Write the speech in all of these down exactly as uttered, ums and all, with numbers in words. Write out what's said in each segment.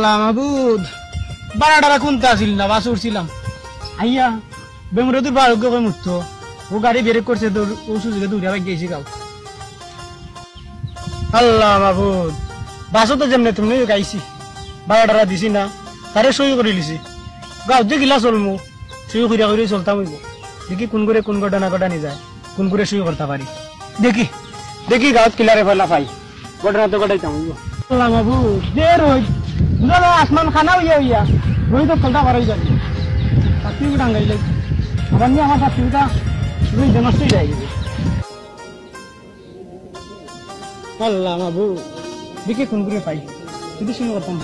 আ, মাবুদ, বারোটারা কুন্তা আছিল না, বাস উঠছিলাম। আইয়া, বেমরদুর বারোগ্য কই মুত্ত। ও গাড়ি ব্রেক করছে, দৌড়-, ও সুযোগে দৌড়িয়া বাইক গেছি গাও। আল্লাহ মাবুদ, বাসও তো যেমনে তুমি গাইছি, বারোটারা দিছি না, তারে সই করি লিছি। গাও যে গিলা চলমু, সই করিয়া করিয়া চলতাম অইব। দেখি কোন করে কোন ঘটনা ঘটানি যায়, কোন করে সই করতা পারি। দেখি, দেখি গাঁওত কিলারে পয়লা পাই, ঘটনা তো ঘটাইতাম অইব। আল্লাহ মাবুদ, দে রই, বুঝা যায় আসমান খানা অইয়া অইয়া, রই তো খোলটা বাড়াই যাবে। চাকরি টাঙ্গাই লাগবে। আবার নিয়ে আমার চাকরিটা রই যে নষ্ট অইয়া যাইবে। আল্লাহ মাবুদ, দেখি কোন করে পাই, যদি শুরু করতাম।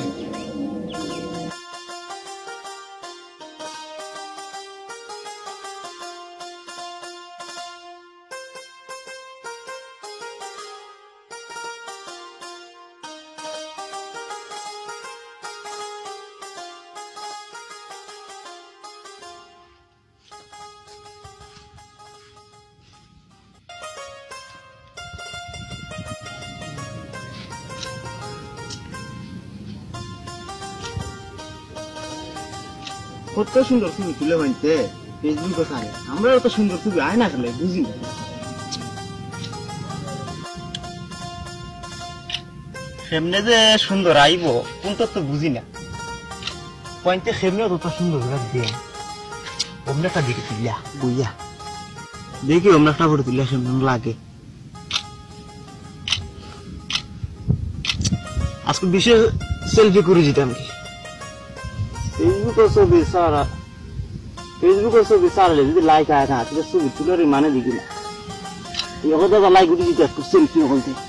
কত সুন্দর ছবি তুলে মানতে Facebook-ও ছাড়ে। আমরা অত সুন্দর ছবি আয় না খেলে বুঝি না। কেমনে যে সুন্দর আইব, কোনটা তো বুঝি না। পয়েন্টে কেমনে অত সুন্দর করে দিয়ে। অমনে একটা দেখি তুলিয়া, বইয়া। দেখি অমনে একটা ফটো তুলিয়া কেমন লাগে। আজকে বিশেষ সেলফি করে দিতাম কি? Facebook-ও ছবি সারা, Facebook-ও ছবি সারলে যদি লাইক আয় না, তাহলে ছবি তুলার মানে দেখি না। এই কথা লাইক উঠে দিতে একটু সেলফি ওখান থেকে।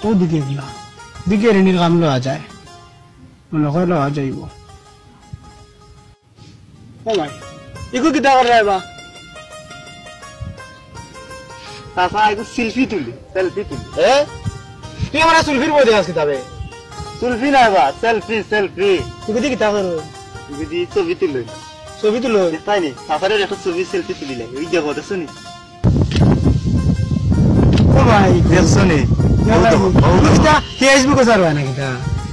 ও দিকে গেলা, দিকে রেনির কাম লওয়া যায়, মনে হয় লওয়া যাইব। ও ভাই, ইগু কিতা কররা এবা? চাচা, ইগু সেলফি তুলি, সেলফি তুলি। এ? তুই আমার সেলফির বই দেখাস কিতাবে? সেলফি না বা, সেলফি, সেলফি। তুই কিতা কিতা করো? তুই যদি ছবি তুলি। ছবি তুলো? তাই নি? চাচারে একটা ছবি সেলফি তুলি লাই। ওই দেখো, দেখছো নি? ও ভাই। দেখছো নি? ইয়া ও ভাই, দেখো, ও দেখো। ইটা Facebook-ও ছাড়বা না কিতা?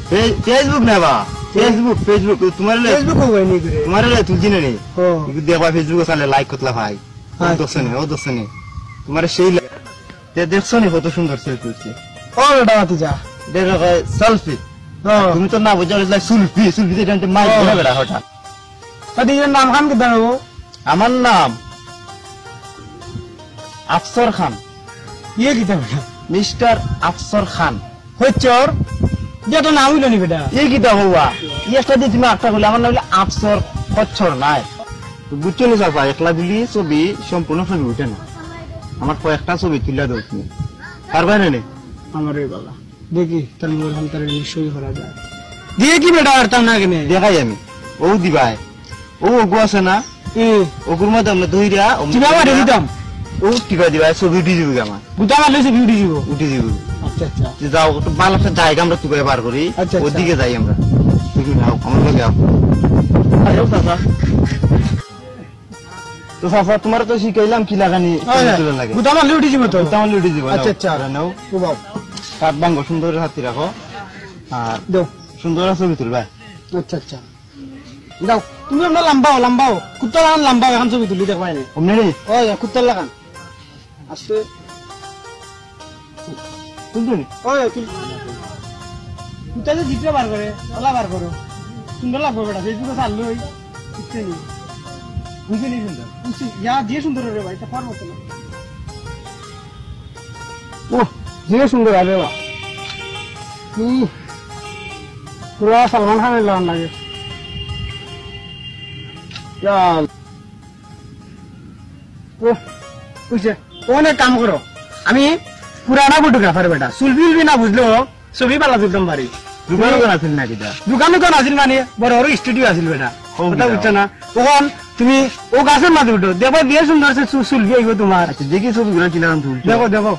ফে-, Facebook না বা? Facebook, Facebook। তোমার লে-, Facebook-ও হয় নি করে? তোমার লে তুলছি না নি? ও। একটু দেখবা Facebook-ও ছাড়লে লাইক করতলা ভাই। ও আচ্ছা। দেখছো নি? ও দেখছো নি? তোমার সেই লা-, তে দেখছো নি কত সুন্দর সেলফি তুলছে? ও বেটা, তুই যা। দেখো, সেলফি। ও। তুমি তো না বুঝো, এটা সুলফি, সুলফি তো এটা মাইর ও। করে বেটা হঠাৎ। তা তুই এর নাম খান কিতা রে? আমার নাম আফসর খান। ইয়ে কিতা বেটা? মিস্টার আফসর খান। হচ্ছর? যে তো নাম হইল নি বেটা। এই কিতা হওয়া? ইয়েসটা দিয়ে তুমি আটটা করলে, আমার নাম হইলে আফসর, হচ্ছর নাই। তো বুঝছো নি চাচা, একলা দিলি ছবি সম্পূর্ণ ছবি উঠে না। আমার কয়েকটা ছবি তুলে দাও তুমি। পারবা না নি? আমার ওই বাবা। দেখি, তার মোবাইল ফোন তার নিশ্চয়ই করা যায়। দিয়ে কি বেটা আর তার না কেনে? দেখাই আমি। ও দিবাই। ও ওগু আছে না? হুম। ওগুর মধ্যে আমরা ধইরা, অমনি টিপা মারি ধইরা দিতাম। ও টিপা দিবা, ছবি উঠি যাবে আমার। গুতা মারলে ছবি উঠি যাবো। উঠি যাবে। আচ্ছা, আচ্ছা। যে যাও, একটু ভালো একটা জায়গা আমরা তুকাই বার করি, আচ্ছা, আচ্ছা। ওদিকে যাই আমরা। তুমি নাও, আমার লগে আও। আরে ও চাচা। তো চাচা, তোমার তো শিখাইলাম কি লাগানি, হ্যাঁ, ছবি হ্যাঁ। তুলে লাগে। গুতা মারলে উঠি যাবো তো। গুতা মারলে উঠি যাবো, গুতা মারলে উঠি যাবো, নাও। আচ্ছা, আচ্ছা। নাও। কাঠ ভাঙ্গো, সুন্দর করে হাতি রাখো। আর দেও। সুন্দর ছবি তুলবা। আচ্ছা, আচ্ছা। যাও, তুমি আমরা লম্বা হও, লম্বা হও। কুত্তা লাগান লম্বা হও, এখন ছবি তুলি দেখবাই না। অমনে রে? ওই, কুত্তা লাগান। আস্তে। তুলতো নি? ওই, তুল। কুত্তা যে জিতটা বার করে, ওলা বার করো। সুন্দর লাগবো বেটা, Facebook-ও ছাড়লো ওই। বুঝছে নি? বুঝছে নি সুন্দর? বুঝছি, ইয়া, যে সুন্দর রে ভাই, তা পারবো তো না। ওহ, যে সুন্দর আরে বা। হুম। পুরা সালমান খানের লাগান লাগে। ইয়া। ওহ, বুঝছে। অনেক কাম করো। আমি পুরানা ফটোগ্রাফার বেটা। সুলফি উলফি না বুঝলেও ছবি ভালা তুলতাম পারি। দোকান তুমি দোকান আছিল না কিতা? দোকান দোকান আছিল মানে বড় বড় স্টুডিও আছিল বেটা। ও কথা কিতা? বুঝছো না? তখন তুমি ও গাছের মাঝে উঠো। দেখো যে সুন্দর সে সু-, সুলফি আইবো তোমার। আচ্ছা, দেখি ছবিগুলো কিলাখান তুলছো। দেখো, দেখো।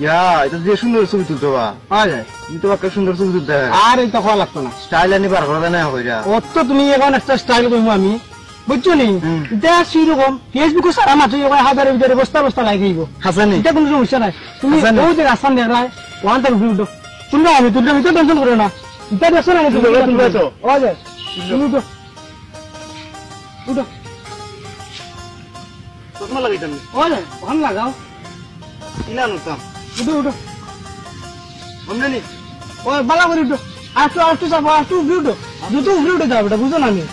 ইয়া, ইটা যে সুন্দর ছবি তুলতো বা। হয়। তুমি তো একটা সুন্দর ছবি তুলতে হয়। আর ইটা কওয়া লাগতো না। স্টাইল আনি বার করা যায় না কইরা। অত তুমি এখন একটা স্টাইল কইমু আমি। বুঝছো নি? হুম। ইটা সেই রকম, Facebook-ও সারা মাত্র এই হাজারের ভিতরে বস্তা বস্তা লাগাইবো। হাসানি। ইটা কোনো সমস্যা নাই। তুমি হাসানি। ওই যে রাস্তা দেখলায়, ওখান থেকে উঠো। তুললাম আমি, তুললাম, ইটা টেনশন করো না। ইটা দেখছো না, আমি তুলবো, তুলবো তো। ওই যে, তুমি উঠো। উঠো। চশমা লাগাইতাম নি? ওই যে, ওখানে লাগাও। কিনা আনতাম? উঠো, উঠো। সামনে নি? ওই, বালা করে উঠো। আস্তে, আস্তে যাবো, আস্তে উপরে উঠো। যত উপরে উঠে যাও, বেটা, বুঝো না নি?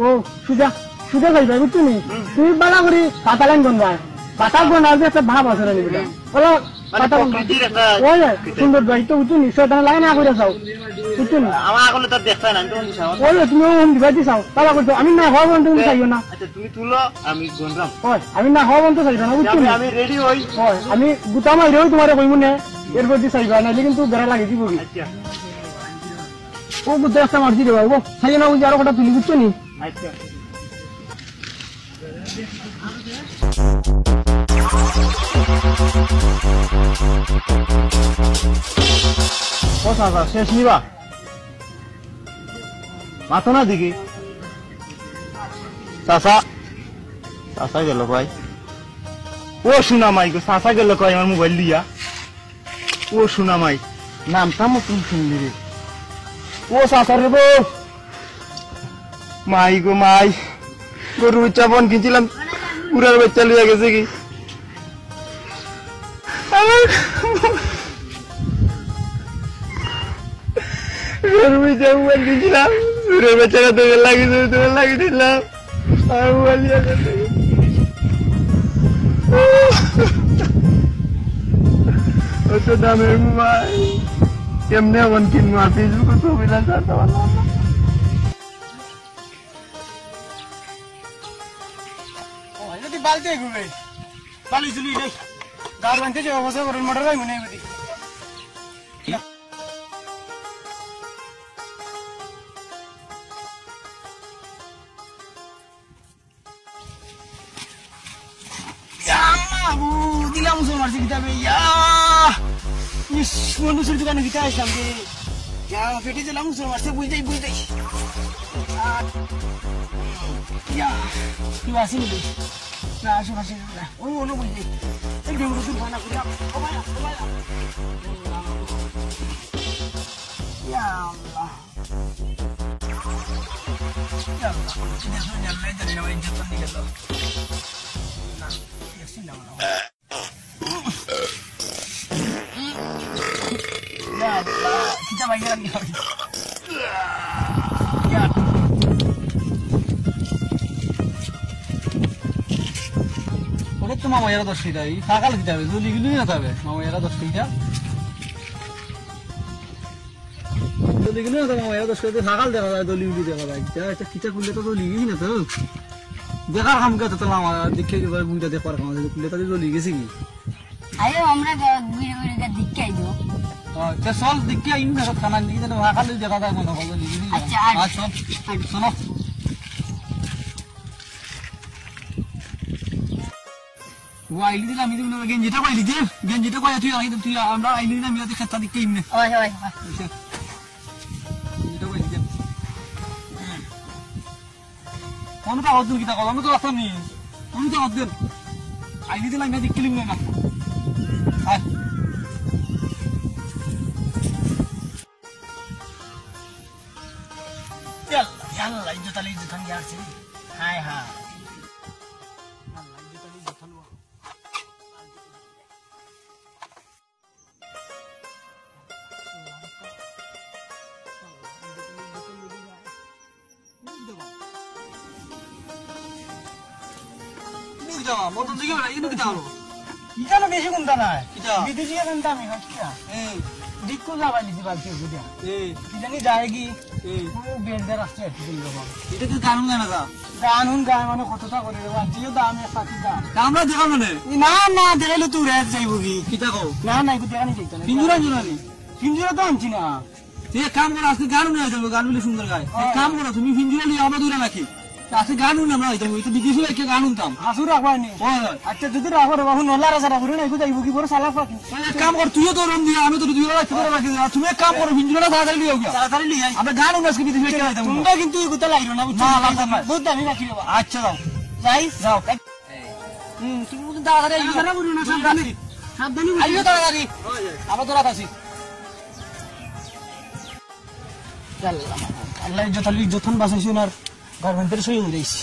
ও, সুজা, সুজা যাইবা, বুঝছো নি? হুম। তুমি বালা করে পাতা লাইন বনবা। পাতা বনার যে একটা ভাব আছে না নি, বেটা? হুম। বলো, মানে পাতা লাইন প্রকৃতির একটা ওই যে, সুন্দর ভাই, তো বুঝছো নি? শয়তান লাগে না করে যাও। বুঝছো নি? আমার আগলে তার দেখতে না, আমি তো বুঝাও। ওই যে, তুমি ওখানে দিবা দিছাও। বালা করে যাও। আমি না হওয়া পর্যন্ত তুমি এ, চাইও না। আচ্ছা, তুমি তুলো, আমি গুনরাম। ওই, আমি না হওয়া পর্যন্ত চাইও না, বুঝছো আমি, নি? আমি রেডি হই। ওই, আমি গুতা মাইরেও তোমারে কইমু নে, এরপর দি চাইবা, নাইলে কিন্তু বেড়া লাগি দিব কি? আচ্ছা। ও গুতা একটা মারছি রে ভাই, ও চাইও না, ওই যে আরো কটা তুলি, বুঝছো নি? আচ্ছা। ও চাচা, শেষ নিবা? মাতো না দেখি। চাচা, চাচা গেল কই? ও সোনা মাই গো, চাচা গেল কই আমার মোবাইল লইয়া? ও সোনা মাই, নামটা মতন শুনলি রে। ও চাচা রে বউ, মাই গো মাই, গরু বাচ্চা বন কিনছিলাম, বুড়ার বাচ্চা লইয়া গেছে কি? আমার গরু বাচ্চা বন কিনছিলাম, বুড়ার বাচ্চাটা তোকে লাগিয়ে দিলাম, তোকে লাগিয়ে দিলাম। আর মোবাইল নিয়ে গেছে। অত দামের মোবাইল। কেমনে এখন কিনবো? আর Facebook-এ ছবি না ছাড়তে পারলাম না। ও, এটা তুই বালতি ঘুরে। বালি চুলি নেই। গার বানতে যে অবস্থা করেন, মোটর ভাই মনে হয় বুঝি। ইয়া, আম্মা, ও, দিলাম উসর মারছে কিতাবে, ইয়া। ইস, বন্ধু, চুরি দোকানে কিতা আসলাম রে? ইয়া, পেটে দিলাম উসর মারছে, বুঝ দেই, বুঝ দেই। আ, ইয়া, কেউ আসেনি রে? না, আসো, আসো, না। ওই, ওলো বুঝ দেই। এই ডেঙ্গু তুই বানা করিয়া। ও ভাই, ও ভাই। ইয়া আল্লাহ। ইয়া আল্লাহ, কোন চিন্তা শুনে জানলে জানি না, আমার ইজ্জত নিয়ে গেল। না, দেখছি না মনে হয়। ইয়া আল্লাহ, কিতা ভাই গেলাম কি হবে? ইয়া। ওরে তো মামা এরা দশ টাকা, এই পাগল কিতা হবে? জলি গিলি না তবে, মামা এরা দশ টাকা। জলি গিলি না তো মামা এরা দশ টাকা, পাগল দেখা যায়, জলি গিলি দেখা যায়। কিতা, এটা কিতা খুললে তো জলি গেছি না তো। দেখার কাম কি আছে, তাহলে আমার দেখে যে ভাই বুঝা দেখার কাম আছে, খুললে তাহলে জলি গেছে কি? আরে আমরা গা-, ঘুরে ঘুরে গা দেখে আইবো। ও, তে চল দেখে আইন না, খানা নিয়ে যেন ভাগা লই দেখা যায় মনে করো, নিজে নিজে। আচ্ছা, আচ্ছা। আচ্ছা, চল। আচ্ছা। চলো। ও আইলি দিলাম, আমি দিলাম, গেঞ্জিটা কই দিতে? গেঞ্জিটা কই তুই আইলি, তুই আমরা আইলি দিলাম, ইয়াতে খেতা দেখে আইন না। ওই, ওই, ওই। আচ্ছা। গেঞ্জিটা কই দিতে? কোন কাগজ দিন কিতা কল? আমি তো আসাম নি। আমি তো আসাম। আইনি দিলাম, আমি দেখতে লিখবো না। আয়। ইয়াল্লা, ইয়াল্লা, ইজ্জত আলী, ইজ্জত আলী আসছে। হায়, হায়। ইয়াল্লা, ইজ্জত আলী, ইজ্জত আলী। ইনো কিতা? মটর দিকে বেড়া, ইনো কিতা হলো? ইটা না বেশি কোনটা নাই। কিতা? বিদেশি এখন দামি হয় কিতা? এই। দিক্কু যাবাই নিছি বালতি বুঝা। এই। কি জানি যায় কি? এই। ও বেলদার আসছে একটু দিন যখন। এটা তো দারুণ গান আছে। গান হুন গায় মানে কতটা করে রে বালতি, দাম এক পাখি দাম। তা আমরা দেখাম মানে? এই না, না, দেখাইলে তো উড়ে যাইব কি? কিতা কও? না, না, একটু দেখানি যাইতো না। পিঞ্জুরা আনছো না নি? পিঞ্জুরা তো আনছি না। তুই এক কাম করো, আজকে গান নিয়ে যাবো, গান বলে সুন্দর গায়। এক হ্যাঁ। কাম করো, তুমি পিঞ্জুরা নিয়ে আবার দূরে রাখি। আজকে গান হুনলাম না, ওই তো, ওই তো বিদেশি ভাইকে গান হুনতাম। আসু রাখবা নি? ওই, ওই। আচ্ছা, যদি রাখবা রে বাবু, নলা রাজা রাখবো রে, না, একটু যাইবো কি বড় চালাক পাখি। ওই এক কাম কর, তুইও তো রুম দিয়া, আমি তো দুই বেলা একটু করে রাখি দিলাম। তুমি এক কাম করো, হিন্দুরা তাড়াতাড়ি লিও গিয়া। তাড়াতাড়ি লিও। আমরা গান হুনলাম আজকে বিদেশি ভাইকে গাইতাম। তোমরা কিন্তু এই কথা লাগলো না, বুঝছো? না, লাগতাম না। বহুত দামি পাখি বাবা। আচ্ছা, যাও। যাই? যাও। হুম, তুমি কিন্তু তাড়াতাড়ি আইও। তাড়াতাড়ি বলো না, সাবধানে। সাবধানে বলো। আইও তাড়াতাড়ি। আমরা তো রাত আছি। আল্লাহ, আল্লাহ যতন, যতন বাঁচাইছো না, গার্মেন্টসের সই উড়াইছি।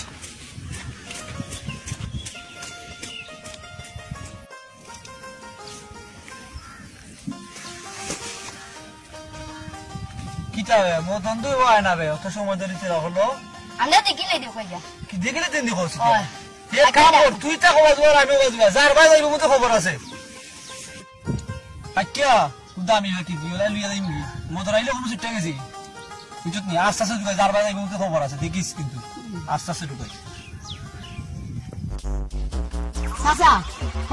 কিতা বে, মদন দুই হয় না বে, অত সময় ধরে তোরা হলো? আমরা দেখিলে দেব কইয়া। কি দেখিলে তিন দিন করছিস? হয়। এ কাম কর, তুই তা কবা যাওয়ার, আমিও কবা যাওয়ার। যার বাই যাইব মতো খবর আছে। আচ্ছা, তুই দামি হয়ে কি দিও, লইয়া যাইব কি? মদন আইলে কোনো সিটটা গেছি। বুঝছত নি? আস্তে আস্তে ঢুকাই, যার বাই যাইব মতো খবর আছে, দেখিস কিন্তু। আস্তে আস্তে ঢুকাই। চাচা,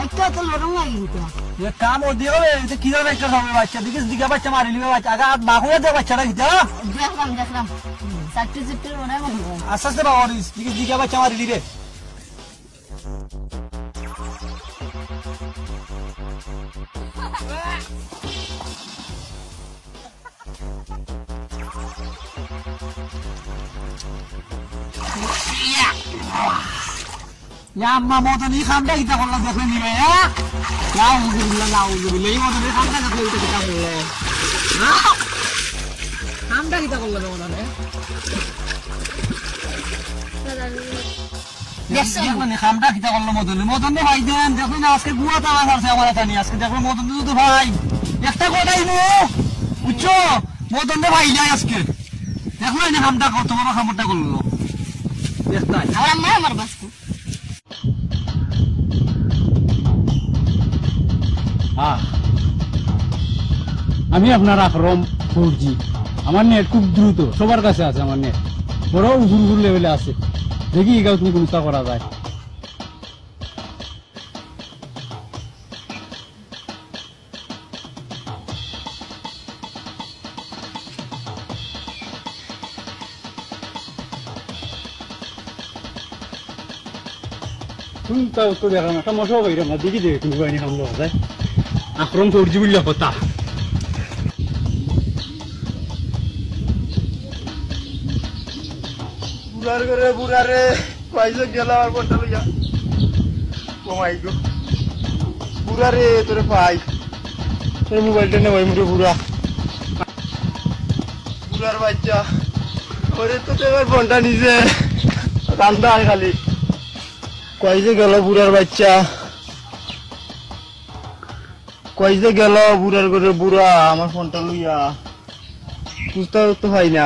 একটা তো লড়ন লাগি কিন্তু। এ কাম ও দিয়ে হবে, এটা কি ধরনের একটা হবে বাচ্চা? দেখিস, দিকে বাচ্চা মারি লিবে বাচ্চা। আগে হাত বাঁকুড়ে দে বাচ্চাটা কিতা? দেখলাম, দেখলাম। চারটে চুট্টে মনে হয় মনে হয়। আস্তে আস্তে বাবা, দেখিস, দিকে বাচ্চা মারি লিবে। ইয়া আম্মা, মদন ই কামটা কিতা করলা দেখলে নি ভাই, হ্যাঁ? নাউজুবিল্লাহ, নাউজুবিল্লাহ, ই মদন ই কামটা দেখলে ইটা কিতা করলা? হ্যাঁ? কামটা কিতা করলা রে মদনে? দেখছো? দেখো নি, কামটা কিতা করলো মদনে? মদনে ভাই দেন, দেখো না, আজকে গুয়া তালা ছাড়ছে আমার হাতে নি। আজকে দেখো মদনে যদি ভাই, একটা কথাই মু, বুঝছো? মদনে ভাই যায় আজকে। দেখো নি, কামটা কত বড় কামটা করলো। দেখতাই। আমার আম্মা আমার বাস্তু। হ্যাঁ, আমি আপনার আকরম ফোর জি। আমার নেট খুব দ্রুত, সবার কাছে আছে আমার নেট, বড় উজুর উজুর লেভেলে আছে। দেখি এগাও তুমি কোনটা করা যায়। কোনটা উত্তর দেখা না, একটা মশা বাইরে না, দেখি দেখি কোন বাইরে হামলা হয়। আক্রম ফোর জি বললে কথা। বুড়ার ঘরে বুড়ারে, কইছে গেল আমার ফোনটা লইয়া। ও মাই গো। বুড়া রে, তোরে পাই। এই মোবাইলটা নে ভাই, মুঠে বুড়া। বুড়ার বাচ্চা। ওরে তো তোর ফোনটা নিছে। কান্দা আর খালি। কই যে গেল বুড়ার বাচ্চা? কই যে গেল বুড়ার ঘরে বুড়া, আমার ফোনটা লইয়া? খুঁজতে তো পাই না।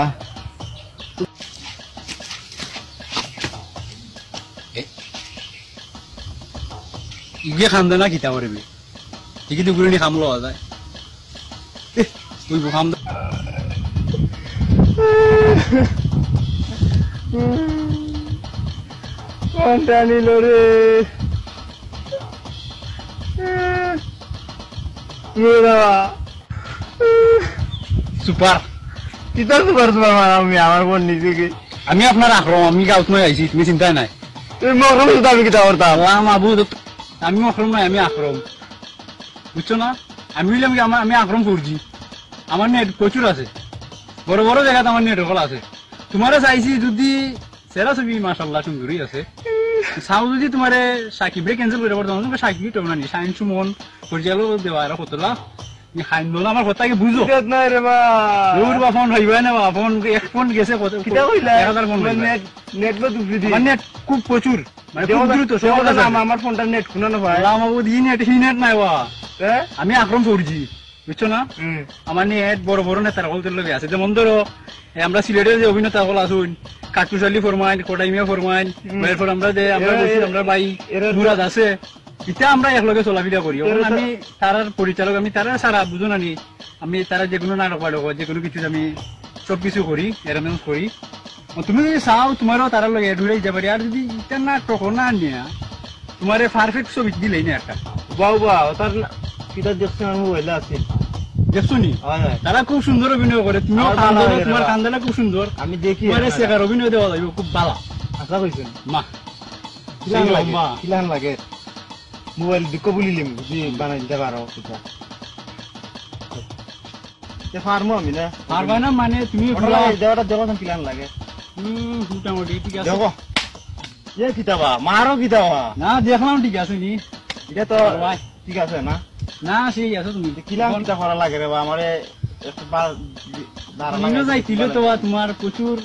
ইগে খান্দে না কিতা করে বে? টিকিট ঘুরে নি খামলো যায়। এহ, তুই খাম। কোনটা নিল রে? এহ, রে বাবা। সুপার। কিতা সুপার সুপার মারা আমি আমার ফোন নিচে কি? আমি আপনার আক্রম, আমি গাউত নয় আইছি, তুমি চিন্তায় নাই। তুমি মক্রম শুধু আমি কিতা করতাম? আল্লাহ মাবুদ, আমি মক্রম নয়, আমি আক্রম। বুঝছো না? আমি হইলাম কি, আমার, আমি আক্রম ফোর জি। আমার নেট প্রচুর আছে, বড় বড় জায়গাতে আমার নেট হকল আছে। তোমারে চাইছি যদি সেরা ছবি মাশাআল্লাহ সুন্দরী আছে। চাও যদি তোমারে সাকিবরে ক্যান্সেল করে পারতাম, তোমার সাকিব তো না নি, শাহিন সুমন, পরিচালক দেওয়া আর কতলা। নি খাইন বলো আমার কথা কি বুঝো? ইজ্জত নাই রে বা। দূর বা ফোন হইবে না বা, ফোন এক ফোন গেছে কত? কিতা কইলা? এক হাজার ফোন তোমার হইবে। নেট, নেট বা দুবি দি। আমার নেট খুব প্রচুর, মানে দেখো খুব না, দ্রুত, দেখো সবার না, কাছে। আমার, আমার ফোনটার নেট খুনা না ভাই। আল্লাহ মাবুদ, ই নেট, ই নেট নাই বা। হ্যাঁ? আমি আক্রম ফোর জি। বুঝছো না? হুম। আমার নেট বড় বড় নেতার হকলদের লগে আছে। যেমন ধরো, এ, আমরা সিলেটের যে অভিনেতা হকল আছইন, কাট্টুশ আলী ফরমাইন, কটাই মিয়া ফরমাইন, হুম। বা এরপর আমরা যে, আমরা এরা, বলছি, এরা, আমরা ভাই এরা মুরাদ আছে, ইতা আমরা একলগে চলাফিরা করি। এরা এখন তো আমি তারার পরিচালক, আমি তারা সারা বুঝো না নি, আমি তারা যে কোনো নাটক বাটক, যে কোনো কিছু আমি সব কিছু করি, অ্যারেঞ্জ করি। ও, তুমি যদি চাও, তোমারও তারার লগে অ্যাড হয়ে যাবে। আর যদি ইটা নাটক না নিয়া, তোমারে পারফেক্ট ছবি দিলেই না একটা। বাউ বা, তার না-, কিতা দেখছো আমার মোবাইলে আছে। দেখছো নি? হয়, হয়। তারা খুব সুন্দর অভিনয় করে, তুমিও আমার কান ভালো ধরো, লাগে তোমার রে বা। কান ধরলে খুব সুন্দর। আমি দেখি তোমার এই আমার। সেকার অভিনয় দেওয়া যাবে, খুব ভালো। কথা কইছেন? মা। কিলান লাগে? কিলান লাগে? মোবাইল দুঃখ বলিলিম, যদি বানাই দিতে পারো, কিতা। তে পারমু আমি না? পারবা না মানে তুমি ওটা পুরা লাগে, দেওয়াটা দেখো না কিলান লাগে। হুম, মোটামুটি ঠিক আছে। দেখো। এ কিতাবা, মারো কিতাবা। না, দেখলাম ঠিক আছে নি। এটা তো আর ভাই। ঠিক আছে না? না, সেই আছে তুমি। কিলান বল। কিতা করা লাগে রে বা, আমারে একটু বা-, ধারা আমি লাগে। যাইতিলে তো বা তোমার প্রচুর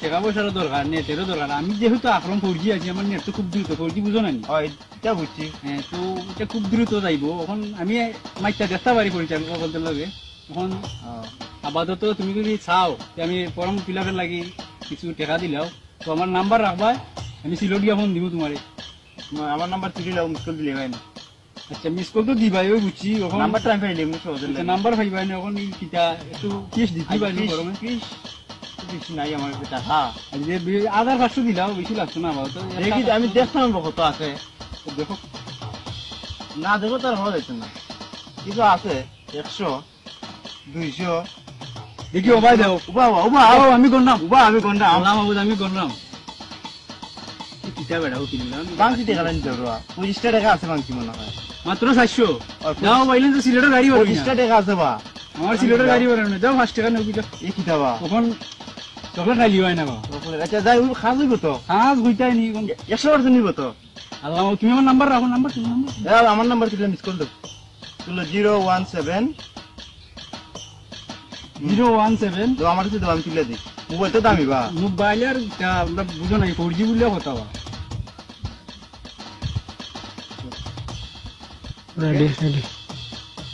টেকা পয়সারও দরকার, নেটেরও দরকার। আমি যেহেতু আক্রম ফোর জি আছি, আমার নেট তো খুব দ্রুত, ফোর জি বুঝো না নি? ও, এটা বুঝছি। হ্যাঁ, তো এটা খুব দ্রুত যাইবো। এখন আমি মাইকটা দেখতে পারি পরিচালক সকলদের লগে। এখন ও। আপাতত তুমি যদি চাও যে আমি ফর্ম ফিল আপের লাগি কিছু টেকা দিলাও, তো আমার নাম্বার রাখবা, আমি সিলেট গিয়া ফোন দিব তোমারে। তোমার, আমার নাম্বার তুলি লাও, মিস কল দিলে হয় না। আচ্ছা, মিস কল তো দিবাই, ওই বুঝছি। এখন নাম্বারটা আমি পাইলে এমনি সহজে আচ্ছা, লাগে। নাম্বার পাইবা না, এখন এই কিতা একটু ক্যাশ দিতে আচ্ছা, পারি ক্যাশ, গরমে। ক্যাশ তো বেশি নাই আমার কাছে টাকা। আর যে বি-, হাজার পাঁচশো দিলাও, বেশি লাগতো না, বাবা। তো দেখি, একটা আমি দেখতাম কত আছে। তো দেখো। না দেখো, তার হওয়া যাইতো না। কিছু আছে, একশো, দুইশো। দেখি, ও ভাই দাও। উবা, উবা, উবা, ও, আমি গন্ডাম। উবা, আমি গন্ডাম। আল্লাহ মাহবুদ, আমি গন্ডাম। এই কিতা বেটা, ও কিনলাম। বাংসি টাকা লাইন ধরো, পঁচিশটা টাকা আছে বাংসি মনে হয়। মাত্র চারশো? আর দাও, পাইলেন তো সিলেটের গাড়ি বাড়াই না। পঁচিশটা টাকা আছে বা? আমার সিলেটের গাড়ি বাড়াই না। দাও, পাঁচ টাকা নেও, কিতা? এই কিতা বা? তখন চকলেট খাইলি হয় না বা? চকলেট, আচ্ছা, যাই, ওই খাস হইব তো? খাস হইতাই নি, কোন? একশো percent নিব তো? আল্লাহ, তুমি আমার নাম্বার রাখো, নাম্বার, তুমি নাম্বার। দাও, আমার নাম্বার তুলে মিস কল দাও। তুলো zero one seven. Zero one seven. তো আমার কাছে দাও, আমি তুলে দিই। মোবাইল তো দামি বা। মোবাইল আর, আহ, আমরা বুঝো নাই, ফোর জি বললে কথা বা। Ready, ready.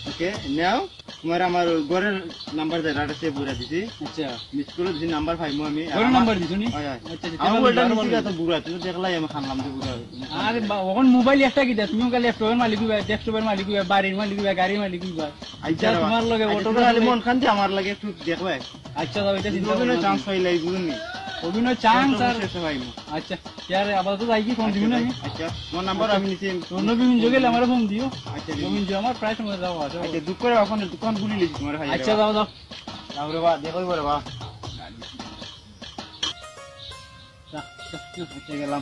ওকে, নাও। তোমার আমার ঘরের নাম্বার দেয়, রাডা সেভ করে দিছি। আচ্ছা। মিস কল দিছি, নাম্বার পাইমু আমি। ঘরের আমার নাম্বার দিছো নি? হয়, হয়। আচ্ছা, আচ্ছা, আমার তাহলে মোবাইলটা ভালো নিছি ভালো। তো বুড়া, তুমি দেখলাই আমি খানলাম যে বুড়া। আরে বা-, এখন মোবাইল একটা কিতা, তুমি ওকে ল্যাপটপের মালিক হইবা, ডেস্কটপের মালিক হইবা, বাড়ির মালিক হইবা, গাড়ির মালিক হইবা। আচ্ছা, আচ্ছা, তোমার লগে আচ্ছা, অটো তুমি খালি মন খান দিয়ে আমার লাগে একটু দেখবে। আচ্ছা, দাও, এটা চিন্তা অভিনয় করো না। চান্স পাইলাই, বুঝুন নি? অভিনয় চান্স আর শেষে পাইমু। আচ্ছা, ইয়ারে আবার তো যাই কি ফোন দিবি না আমি? আচ্ছা, তোমার নাম্বার আমি নিছি। অন্য বিভিন্ন জায়গায় গেলে আমারে ফোন দিও। আচ্ছা, অন্য বিভিন্ন জায়গায় আমার প্রায় সময় যাওয়া আসে। আচ্ছা, দুঃখ করে এখন দোকান খুলি লিছি তোমার ভাই। আচ্ছা, যাও, যাও। তারপরে বা, দেখো এবারে বা। যা, যা, যা। আচ্ছা, গেলাম।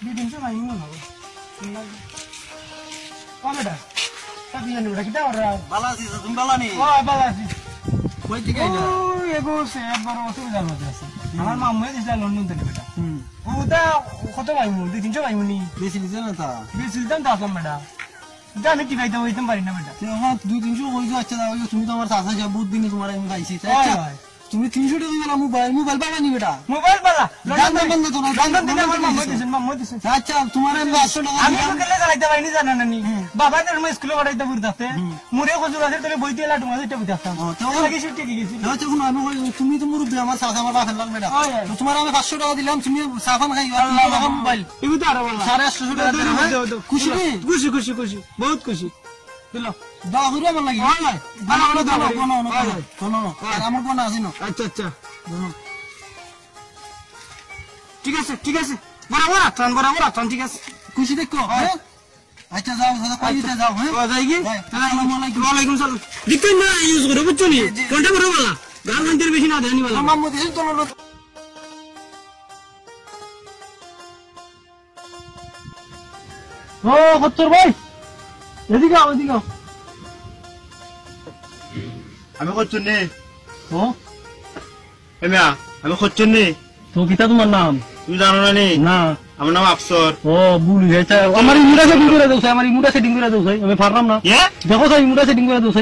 দুই তিনশো ভাই, মনে হয়। ও বেটা, তা কি জানি বেটা, কিতা করা? বালা আছি, তুমি বালা নি? ও, বালা আছি। কই থেকে আইলা? ও, এগো সে একবার অসুবিধার মধ্যে আছে। হুম। আমার মামুয়ে দিছে লন্ডন থেকে বেটা। হুম। ও তা কত পাইমু? দুই তিনশো পাইমু নি? বেশি দিছে না তা? বেশি দিতাম তো আসলাম বেটা। এটা আমি টিকাইতে হইতাম পারি না বেটা। তে আমার দুই তিনশো কইছো, আচ্ছা, দাও, তুমি তো আমার চাচা সাহেব, বহুত দিনে তোমার আমি পাইছি। তা হয়, আচ্ছা, হয়। তুমি তিনশো টাকা দিলা মোবাইল, মোবাইল বালা নি বেটা? মোবাইল বালা। দাম দাম বন্ধ করো, দাম লন্ডন দাম থেকে আমার বন্ধ মামা করো। দিছেন, মামা দিছেন। আচ্ছা, তোমার আমি আটশো টাকা আমি দিলাম। তো গেলে চালাইতে পারি নি, জানো না নি? হুম। বাবা তো আমার স্কুলে পড়াইতে পড়তাছে। হুম। মুরে কচুর আছে, তাহলে বইতে এলা তোমার এটা বুঝে আসতাম। ও, তো লাগে ছুটি কি গেছি? না, তখন আমি কই, তুমি তো মুরব্বি, আমার চাচা, আমার বাপের লাগ বেটা। হয়, হয়। তো তোমার আমি পাঁচশো টাকা দিলাম, তুমি চা পান খাইবা, আল্লাহ, তিনশো টাকা আল্লাহ। মোবাইল। এগুলো তো আরো ভালো। সাড়ে আটশো টাকা দাও, দিলাম, দাও, হ্যাঁ? দাও, দাও। খুশি নি? খুশি, খুশি, খুশি। বহুত খুশি। দিল। দোয়া করি আমার লাগি। হয়, হয়। আমার দোয়া করি। দোয়া করি। দোয়া করি। হয়, হয়। দোয়া করি। আর আমার কোনো আছে না। আচ্ছা, আচ্ছা। দোয়া। ঠিক আছে, ঠিক আছে। বরাবর আটটান, বরাবর আটটান, ঠিক আছে। খুশি দেখো, হয়। হ্যাঁ? আচ্ছা, যাও, দাদা, কই আচ্ছা। দিতে যাও, হ্যাঁ? ও, যাই কি? যাই। আসসালামু আলাইকুম। ওয়ালাইকুম সালাম। দিকে না ইউজ করো, বুঝছো নি? জি, জি। কোনটা বড় বালা? গাল গান্তির বেশি না দেনি বালা। আমার মধ্যে তো ও, কত্তর ভাই, এদিকে আও, এদিকে আও। আমি করছুন নি। ও? এ মিয়া, আমি করছুন নি। তো কিতা তোমার নাম? তুমি জানো না নি? না। আমার নাম আফসর। ও, ভুল হয়ে গেছে। আমার ইমুটা সেটিং করে দাও, আমার ইমুটা সেটিং করে দাও, আমি পারলাম না। এ? দেখো, ইমুটা সেটিং করে দাও।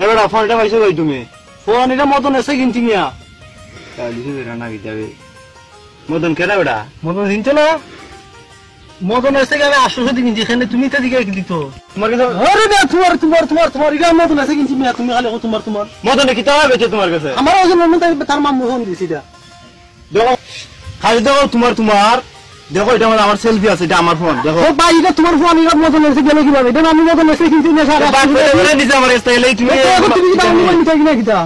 এবার ফোনটা পাইছো কই তুমি? ফোন এটা মদন এসে কিনছি মিয়া। তাহলে সে বেটা না কিতাবে। মদন কেডা বেটা? মদন চিনছো না? মদন এসে গেলে আটশো টাকা কিনছি, এখানে তুমি তো দিকে দিত। তোমার কাছে আরে না, তোমার, তোমার, তোমার, তোমার, এটা মদন এসে কিনছি মিয়া, তুমি খালি এখন তোমার, তোমার। মদনে কিতা বেচে তোমার কাছে? আমার ওই জন্য তাই তার মামু ফোন দিছি এটা। দেখো, খালি দেখো তোমার, তোমার। দেখো, এটা আমার, আমার সেলফি আছে, এটা আমার ফোন, দেখো। ও ভাই, এটা তোমার ফোন, এটা মদন এসে গেল কিভাবে? এটা আমি মদন এসে কিনছি না, সাড়ে আটশো টাকা। বাদ করে দিছে আমার কাছ থেকে, এই তুমি তো এখন তুমি কিতা আমার মোবাইল নিতে কিনা কিতা?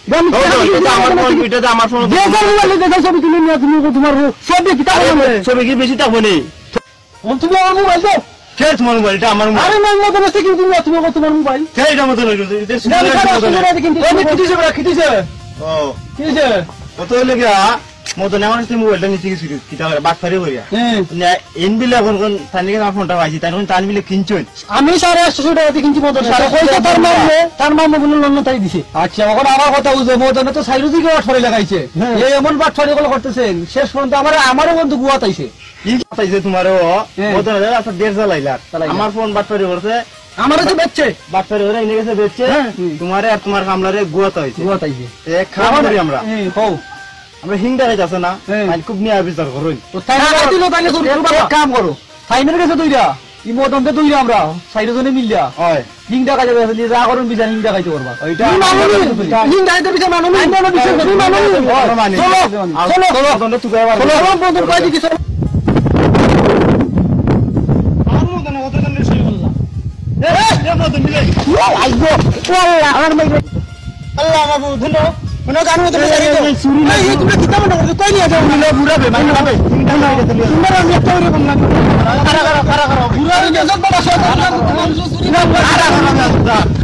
ও, তো, এটা তো আমার ফোন, এটা তো আমার ফোন। যে স্যার মোবাইল দেখো, ছবি তুলে নিয়ে তুমি তোমার ছবি কিতা আরে, বলবে? ছবি কি বেশি থাকবো নি? ও, তুমি আমার মোবাইল দাও। কে তোমার মোবাইল? এটা আমার মোবাইল। আরে, না, না, তোমার থেকে তুমি, তুমি তোমার মোবাইল। কে এটা মতো নয়, এটা না, আমি সাড়ে আটশো টাকা দিয়ে কিনতে আমি কিনছি। কিনছি, বেটা, কিনছি। ও। কিনছি। কত অইলো গিয়া, মদনে আমার কাছে মোবাইলটা নিছে গি চুরি, কিতা করে, বাটপারি করিয়া। হ্যাঁ। না, এন বিলে এখন কোন, তার নিকে আমার ফোনটা পাইছি, তার কোন, তার বিলে কিনছইন। আমি সাড়ে আটশো টেকা দিয়া কিনছি মদনে। সাড়ে আটশো কইছে তার টেকা। মামু, তার মামু বলে লন্ডন তাই দিছে। আচ্ছা, এখন আমার কথা বুঝো, মদনে তো চাইরোদিকে বাটপারি লাগাইছে। হ্যাঁ। এই এমন বাটপারি গুলো করতেছেন, শেষ পর্যন্ত আমার, আমারও বন্ধু গুয়াত আইছে। কি কথা অইছে তোমার ও? হ্যাঁ। মদনে আচ্ছা দেড় চালাইলা। চালাইলা। আমার ফোন বাটপারি করছে। আমারে তো বেচছে। বাটপারি করে এনে গেছে বেচছে। হ্যাঁ। তোমারে আর তোমার কামলারে গুয়াত আইছে। গুয়াত আইছে। এক কাম করি আমরা। হ্যাঁ, কও। আমরা হিংডা খাইতে আছে না? হ্যাঁ। তাই খুব নিয়ে বিচার করুন। তো তাই না, তাই দিল, তাইলে করুন, এক, বাবা। এক কাম করো। তাইনের গেছে দুইটা। ই মদনতে দুইটা আমরা। চাইরো জনে মিলিয়া। হয়। হিংডা খাইতে আছে, যা করুন বিচার হিংডা খাইতে পারবা। ওইটা ই মামুনি, হিংডা খাইতে বিচার মামুনি। আমি আমরা বিচার করি, মামুনি। হয়। মামুনি। চলো, আর চলো। মদনটা তুকাই পারবে। চলো, বন্ধু, কই দিকে চলো। আমার মদনে কত জনের সই করলা? এ, এ, মদন মিলে। ও, আইগো। ও আল্লাহ, আমার মাইরে। আল্লাহ বাবু, ধুনো। কোনো গান মতো এই, এই, এই, চুরি না, এই, চুরি। তোমরা কিতা মনে করছো? কই নিয়ে যাও? বুড়া, বুড়া বে, মানে, ভাবে। তোমরা আমি একটা করে বললাম। খারা, খারা, খারা, খারা। বুড়া হয়ে গেছে, বড় শয়তান। খারা, খারা, খারা,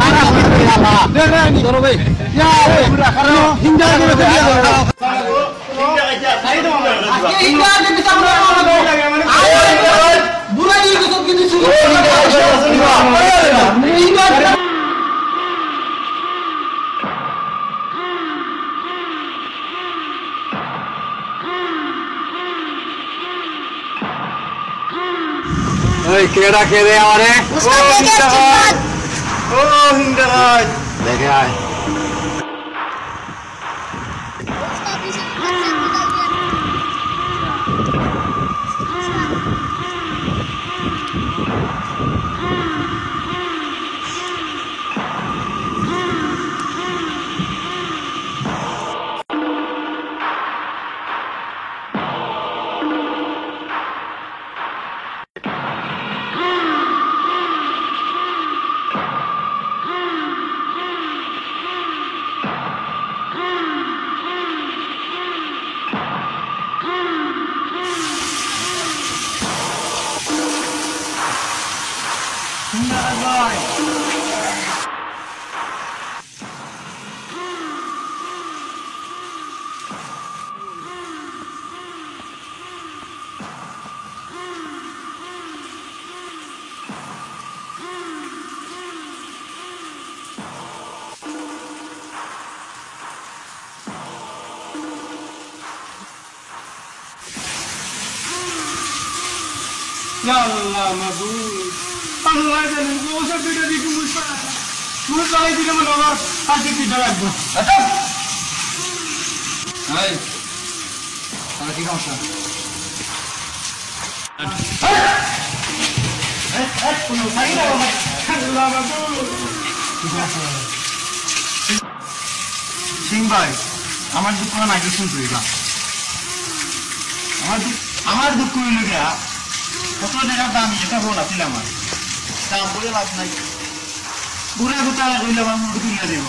খারা, খারা, খারা। দে, দে, আমি ধরো ভাই। ইয়া, ওই, বুড়া, খারা। হিংসা করে ফেলিয়ে দাও। ওই, কেডা, কেডে আমারে? ও, উস্তাদ, হিংসা হয়। ও, হিংসা হয়। দেখে আয়। ইয়া আল্লাহ, মাবুদ। আল্লাহ জানে, ও সব দুইটা দিকে মুসা। মুসা এই দিলে মনে হয় আবার আজকে কি ডরাবো। আচ্ছা। এই, তারা কি সমস্যা? এই, এই, এই, কোনো সাইড না, বাবা। আল্লাহ, মাবুদ। সিং ভাই, আমার দুঃখ না আগে শুনতে হইবা। আমার দুঃখ, আমার দুঃখ হইল গিয়া, কত টাকার দাম এটা ফোন আছিল আমার। দাম বলে লাভ নাই। বুড়া গুতা কইলে আমার মুখ তুলে দিব।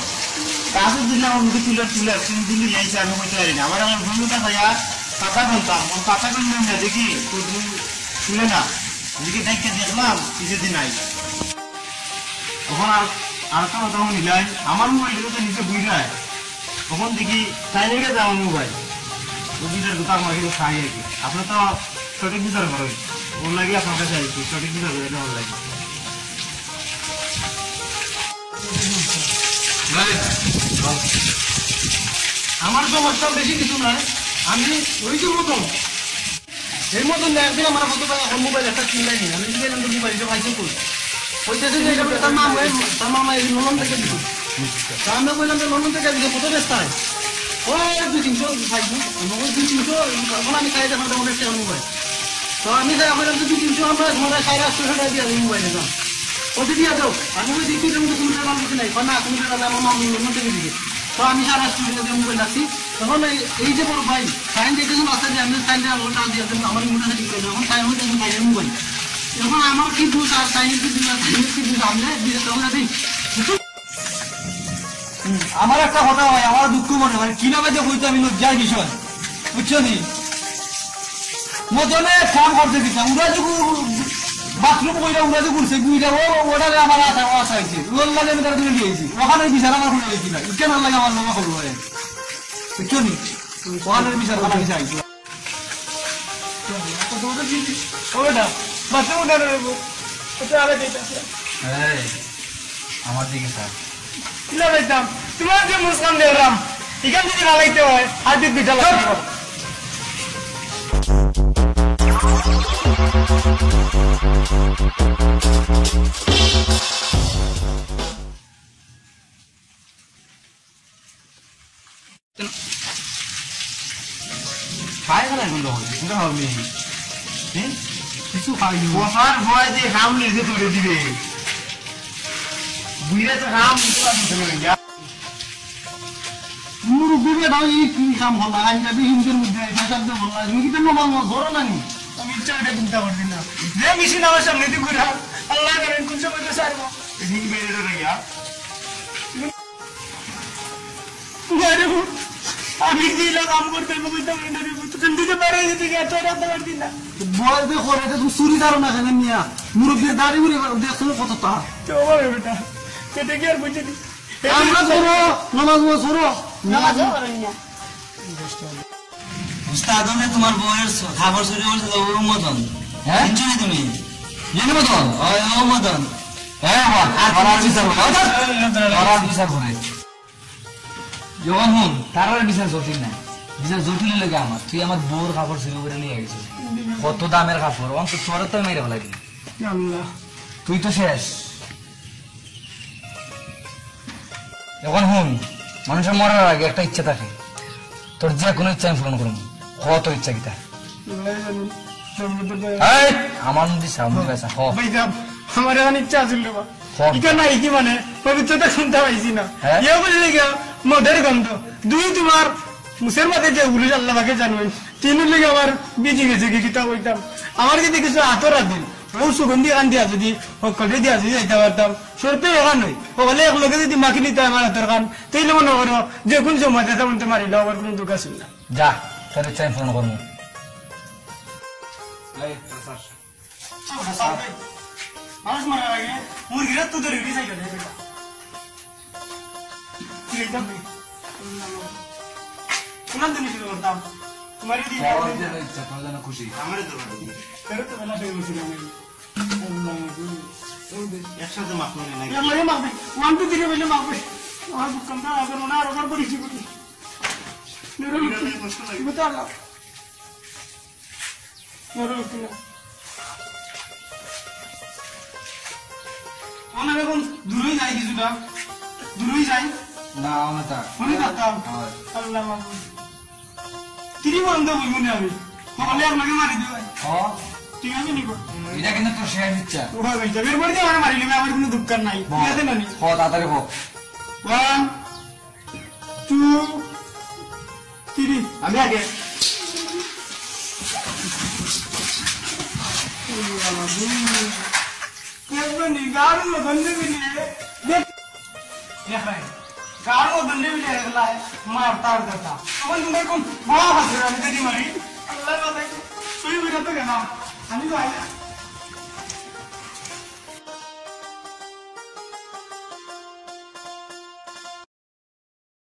কাছে দিলে আমার মুখ তুলে তুলে, তুমি দিলে যাইছে আমি কইতে পারি না। আমার, আমার ফোনটা ভাইয়া, পাতা বলতাম, ও পাতা বললাম না, দেখি, তুই তুলে না। দেখি দেখে দেখলাম, কিছুদিন নাই। তখন আর, আর একটা কথা নিলাই, আমার মোবাইল তো নিচে বুঝায়। তখন দেখি, তাই লেগে যায় আমার মোবাইল। ও বিচার করতে আমার কিন্তু খাই আর কি। আপনি তো সঠিক বিচার করেন। ওর লাগে আপনার কাছে আইছি, সঠিক বিচার করে দেওয়ার লাগে। ভাই, আমার সমস্যা বেশি কিছু না, আমি ওই যে মতন। এর মধ্যে একদিন আমার কত টাকা মোবাইল একটা কিনলাই নি, আমি গেলাম তো মোবাইলটা পাইছি কই? কইতেছে যে এটা তার মামা, তার মামা এই লন্ডন থেকে দিছে। তা আমরা কইলাম যে লন্ডন থেকে দিছে, কত বেচতে হয়? ওই দুই তিনশো পাইছি, আমরা ওই দুই তিনশো, এখন আমি খাই যখন তখন একটা মোবাইল। তো আমি যাই, আমার তো দুই তিনশো, আমরা তোমার সাড়ে আটশো টাকা দিয়ে আমি মোবাইল নিলাম। কত দিয়ে দাও? আমি ওই দেখি তুমি তো কোনো টাকা দিতে নাই, না, কোনো টাকা আমার মামা লন্ডন থেকে দিছে। তো আমি সাড়ে আটশো টাকা দিয়ে মোবাইল রাখছি। তখন এই, এই যে বড় ভাই, সাইন দিতে যখন আসে যে আমি সাইন দিয়ে আমার টাকা দিয়ে দেবো, আমার মোটা ঠিক করে দেবো। এখন সাইন হয়ে যাবে, সাইন মোবাইল। এখন আমার কি দোষ আর সাইন কি দোষ আর সাইন কি দোষ? আমরা দিয়ে তখন যাবি। হুম, আমার একটা কথা হয়, আমার দুঃখ মনে হয়, কিভাবে যে হইতো আমি লজ্জার বিষয়, বুঝছো নি? মদনে কাম করতে দিতাম, ওরা যে বাথরুম কইরা ওরা যে ঘুরছে, গুইরা ও, ওটারে আমার আশা, আশা হয়েছে, ওর লাগে আমি তারা তুলে দিয়েছি, ওখানে বিচার আমার কোনো হয়েছি না, ইকেন লাগে আমার বাবা করবো, বুঝছো নি? ওখানে বিচার করা বিচার। ও বেটা, বাথরুম উঠে রইব। ওটা আগে দেখতে আসলাম। এই, আমার দিকে স্যার। কিলা যাইতাম? তোমার যে মুসকান দেখলাম, এখান যদি না লাগতে হয়, আর দুই দুইটা লাগবে। খাই ফেলাই কোন রকম? কোনটা খাওয়াবি? হ্যাঁ? কিছু খাই নি। বসার ভয় যে খাম নিয়ে তুলে দিবে। বুঝলে তো খাম নিতে পারবি না, যা। মুরব্বি বেটা, এই কি কাম হল? আজ যাবি হিন্দির মধ্যে, এই ভাষার মধ্যে বললা, তুমি কি তো নমাজ মজ ধরো না নি? আমি ইচ্ছা করে চিন্তা করছি না। যে মেশিন আমার সামনে দিয়ে ঘুরা, আল্লাহ জানেন কোন সময় তো ছাড়বো। এই হিন্দি বেরিয়ে যাবে, যা। আরে, আমি যে এলা কাম করতে হবে, বুঝতে পারি না রে, বুঝতে পারি না, দিতে পারে, এদিকে এত রাত দেওয়ার দিন না। বয়স দিয়ে করে, এটা তুমি চুরি জানো না কেন মিয়া? মুরব্বির দাড়ি উড়ে দেখছো কত তা? তো হবে বেটা, সেটা কি আর বুঝে নি? আমরা করো, নামাজ নামাজ করো। নামাজও করেন না। উস্তাদ, আমি তোমার বউয়ের স-, খাবার চুরি করছে, তো ও মদন। হ্যাঁ? চিনছো নি তুমি? ইয়ে মদন? ওই, ও মদন। হ্যাঁ, বাবা, আর তারার বিচার করে। ওই, তারার বিচার করে। যখন হুন, তারার বিচার জটিল না। বিচার জটিল লাগে আমার। তুই আমার বউর কাপড় চুরি করে নিয়ে গেছিস। কত দামের কাপড়, অন্তত তোর তো মেরে ফেলাই দিবি। আল্লাহ। তুই তো শেষ। এখন হুন, মানুষের মরার আগে একটা ইচ্ছা থাকে, তোর যে কোনো ইচ্ছা আমি পূরণ করবো। হ, তোর ইচ্ছা কিতা? এই, আমার মধ্যে ইচ্ছা, আমার মধ্যে ইচ্ছা, হ। ভাই সাহেব, আমার এখন ইচ্ছা আছিল রে বা। হ। ইটা নাই কি মানে, পবিত্রতা শুনতে পাইছি না। হ্যাঁ? ইয়ে বললে গিয়া মদের গন্ধ। দুই তোমার মুসের মাঝে যে উলুস আল্লাহ পাকে জানবেন। তিন লেগে আমার বিজি গেছে কি কিতা কইতাম। আমার যদি কিছু আতর দিন, ও সুগন্ধি কান দিয়া যদি, ও কবে দিয়া যদি যাইতে পারতাম। শর্তে এখান নই। ও বলে এক লগে যদি মাখি নিতে আমার আতর কান, তাইলে মনে করো যে কোন সময় দেখা মনতে মারিলে আমার কোনো দুঃখ আছে না। যা, তোর ইচ্ছা আমি পূরণ করবো। এই, মানুষ মারার আগে মুরগিরা তো ধরে উঠে যাইবে না, বেটা। তুই এই দাম নেই। কোন দিন শুরু করতাম? তোমার এই দিন তোর যেন ইচ্ছা, তোর যেন খুশি। আমারে তো বাদ দিয়ে। তোর তো বেলা হয়ে গেছিল আমি। একসাথে মাপ নিলে নাকি? এর লগে মাপ দে। One, two, three বলে মাপ দে। আমার বুক কান্তা আগে মনে আর ওপর পড়ি কি করি। মেরে লক্ষ্মী। কষ্ট লাগে। বুঝতে পারলাম। মেরে লক্ষ্মী না। ওনার এখন দূরই যাই কিছুটা। দূরই যাই। না, আমার তা। ফোনে থাকতাম। হয়। আল্লাহ মাহবুব। তিরি বন্ধ হইব না আমি। তাহলে আপনাকে মারি দিও। হ। ঠিক আছে, নিব। এটা কিন্তু তোর শেষ ইচ্ছা। ও ভাই, ভাই, এর পরে দিয়ে আমার মারি নিবে, আমার কোনো দুঃখ নাই। ঠিক আছে, নানি? হ, তাড়াতাড়ি হ। One, two, three। আমি আগে। দেখবেন নি, গাড়ি মতন নিবি নি। দেখ। দেখ ভাই, গাড়ি মতন নিবি নি, এগুলা মার তার কথা। তখন তুমি এরকম ভাব আছে, আমি যদি মারি, আল্লাহ কথা, তুই বেরোতে গেলাম। আমি তো আইলাম।